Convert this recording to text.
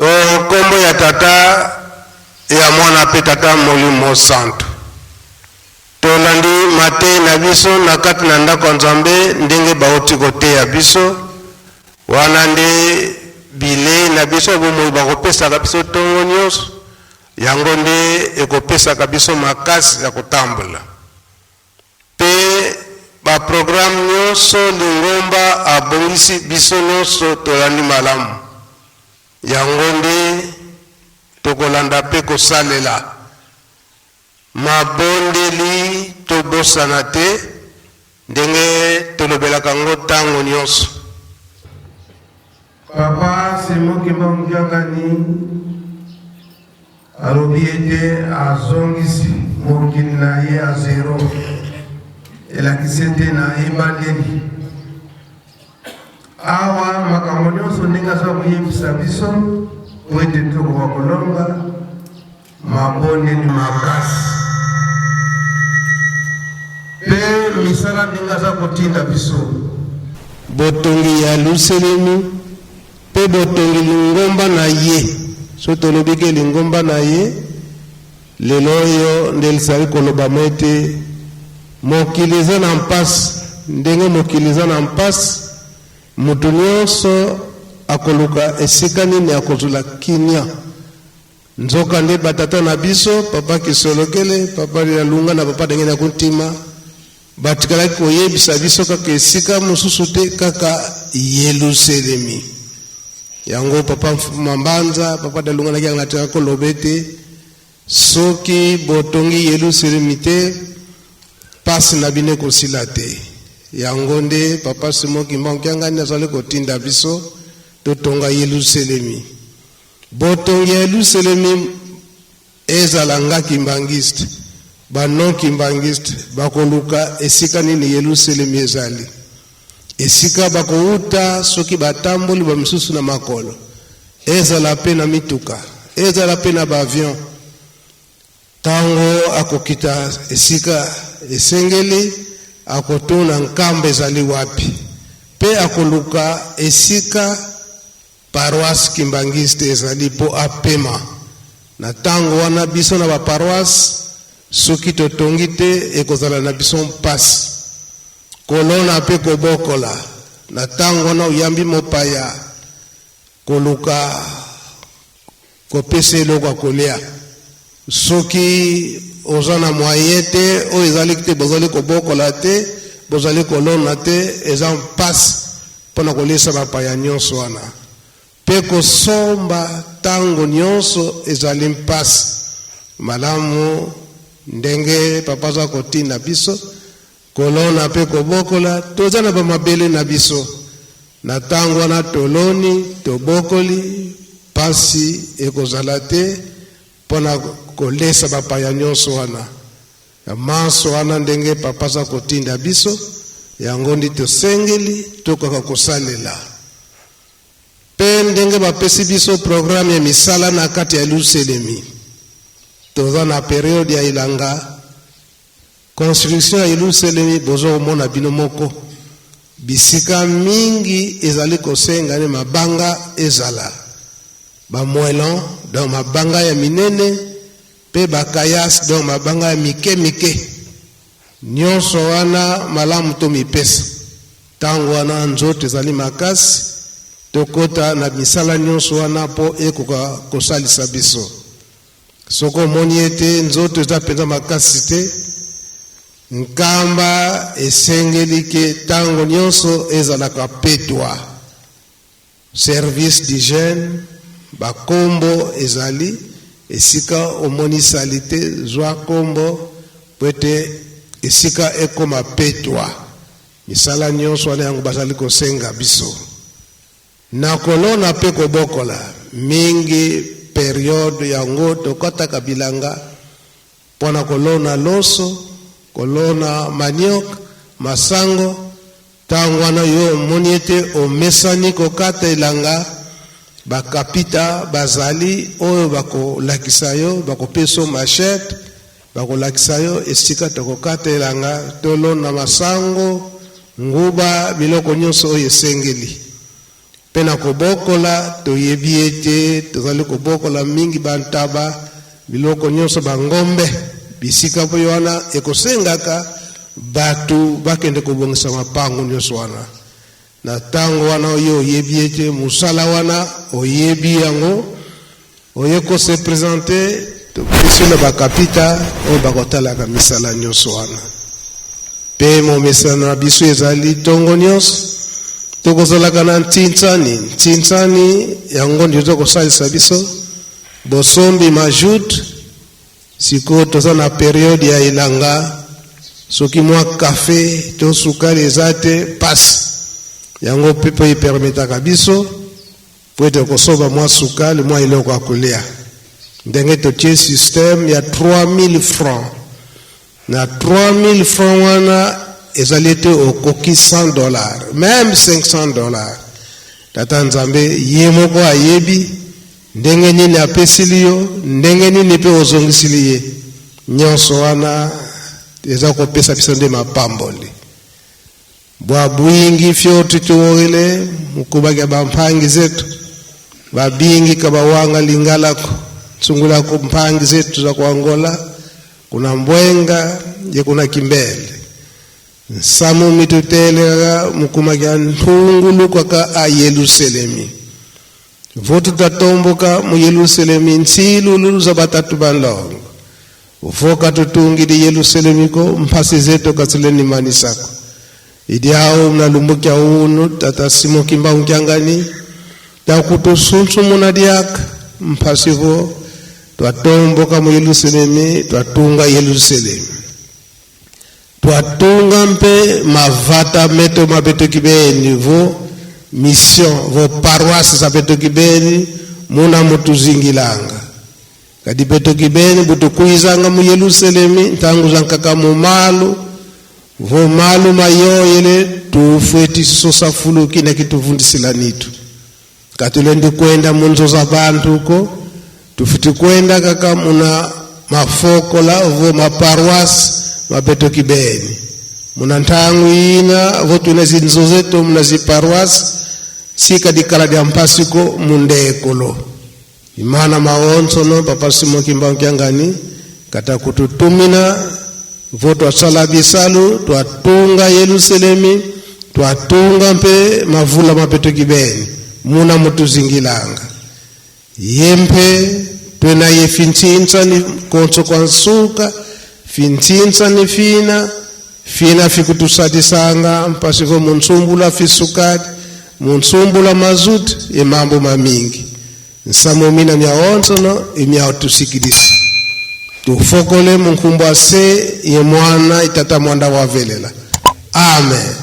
O nkombo ya Tata, ya Mwana mpe Tata Molimo Santu. Tolandi mateyi na biso na kati na ndako ya Nzambe ndenge bauti koteya biso. Wana nde bilei na biso ya bomoi bakopesaka biso ntongo nyonso. Yango nde ekopesaka biso makasi ya kotambola. Mpe ba programme nyonso lingomba abongisi biso nyonso tolandi malamu. Yango nde tokolanda mpe kosalela. Mabondeli tobosana te ndenge tolobelaka yango ntango nyonso. Papa Simon Kimbangu Kiangani alobi ete azongisi mokili na ye ya zero, elakisi ete na ebandeli awa makambo nyonso ndenge aza koyebisa biso po ete tokoka kolonga mabondeli makasi mpe misala ndenge aza kotinda biso. Botongi ya Yelusalemi mpe botongi lingomba na ye. Soki tolobi ke lingomba na ye, lelo oyo nde lizali kolobama ete mokili eza na mpasi. Ndenge mokili eza na mpasi, moto nyonso akoluka esika nini akozwela kimia. Nzokande batata na biso, Papa Kisolokele, Papa Dialunga na Papa Denge na Kuntima, batikalaki koyebisa biso kaka esika mosusu te, kaka Yelusalemi. Yango Papa Mfuma Mbanza, Papa Dialunga na Kiangani atikaki koloba ete soki botongi Yelusalemi te, pasi na bino ekosila te. Yango nde Papa Simon Kimbangu Kiangani azali kotinda biso totonga Yelusalemi. Botongi ya Yelusalemi ezala nga kimbanguiste, ba non kimbanguiste bakoluka esika nini Yelusalemi ezali. Esika bakowuta soki batamboli ba misusu na makolo, ezala pe na mituka, ezala pe na ba avion. Tango akokita esika esengeli, akotuna nkamba ezali wapi, pe akoluka esika Paroisse kimbanguiste ezali po apema na tango wana biso na ba paroisse soki totongi te ekozala na biso mpasi kolona pe kobokola na tango wana oyambi mopaya koluka kopesa eloko ya kolia soki oza na moyen te oyo ezali te bozali kobokola te bozali kolona te eza mpasi mpo na kolesa bapaya nyonso wana mpe kosomba ntango nyonso ezali mpasi. Malamu ndenge papa aza kotinda biso kolona mpe kobokola, toza na bamabele na biso. Na ntango wana toloni, tobokoli, mpasi ekozala te mpo na kolesa bapaya nyonso wana. Ya manso wana ndenge papa aza kotinda biso, yango ndi tosengeli tokoka kosalela. Mpe ndenge bapesi biso programme ya misala na kati ya Yelusalemi, toza na periode ya elanga construction ya Yelusalemi. Bozo komona bino moko bisika mingi ezali kosenga ne mabanga ezala ba moellon, donc mabanga ya minene, Pe ba caillasse donc mabanga ya mike mike nionso wana malamu tomipesa tango wana nzoto ezali makasi tokota na misala nionso wana po ekoka kosalisa biso. Soki omoni ete nzoto eza penza makasi te, nkamba esengeli ke tango nionso ezalaka petwa. Service d'hygiène, ba kombo ezali esika omoni salite zwa kombo po ete esika ekoma petwa. Misala nionso wana yango bazali kosenga biso na kolona pe kobokola mingi periode yango tokataka bilanga pona kolona loso, kolona manioc, masango. Tango wana yo omoni ete omesani kokata elanga, ba kapita bazali oyo bakolakisa yo, bakopesa yo machette, bakolakisa yo esika tokokata elanga, tolona masango, nguba, biloko nyonso oyo esengeli. Mpe na kobokola, toyebi ete tozali kobokola mingi bantaba, biloko nyonso, bangombe, bisika mpe wana ekosengaka bato bakende kobongisa mapango nyonso wana. Na ntango wana oyo oyebi ete mosala wana oyebi yango, oye ko se presenter, topesi na bakapita oyo bakotalaka misala nyonso wana. Mpe momesano na biso ezali ntongo nyonso tokozalaka na ntintsani ntintsani, yango nde toza kosalisa biso bosombi majoute. Sikoyo toza na periode ya elanga, soki mwa kafe to sukali eza te, pasi. Yango mpe mpo epermetaka biso po ete kosomba mwa sukali, mwa eloko ya kolia. Ndenge totie système ya 3000 francs, na 3000 francs wana ezali ete okoki $100, même $500. Tata Nzambe ye moko ayebi ndenge nini apesili yo, ndenge nini mpe ozongisili ye. Nyonso wana eza kopesa biso nde mapamboli. Bwa bwingi fyotu tuwile mukubakya bampangi zetu babingi kabawanga lingalako nsungulako mpangi zetu za kuangola kuna mbwenga ye kuna kimbele nsamu mituteleka mukumakya nthungulu kwaka a Yerusalemi votu tatomboka mu Yerusalemi ntsilu za batatu balongo voka tutungili Yerusalemi ko mphasi zetu katsileni manisako idiao mnalumbukia unu tata Simo Kimbangu Kiangani takutusunsumuna diaka mphasivo twatomboka mu Yerusalemi twatunga Yerusalemi twatunga mpe mavata meto mabetoki beni vo mission vo paroisse za betoki beni muna mutuzingilanga kadi betoki beni butukuizanga mu Yerusalemi ntangu za nkaka mu malu vo malu mayoyele tufweti sosafuluki na kituvundisila nitu katulendi kwenda munzo za bantu ko tufuti kwenda kaka muna mafokola vo maparoisse mabetoki beni muna ntangu ina vo tuna zinzo zetu muna ziparoisse sika dikala dia mpasiko mundekolo imana maonsono Papa Simo Kimbangu Kiangani kata kututumina vo twasala bisalu twatunga Yerusalemi twatunga mpe mavula mapetoki beni muna mutuzingilanga yempe twena ye fintsinsa ni konso kwa nsuka fintsinsa ni fina fina fikutusadisanga mpasivo munsumbula fisukali munsumbula mazuti emambo mamingi nsamu mina mya onsono imya tusikilisa tufokole munkumbu ase ye mwana itata mwanda wavelela. Amen.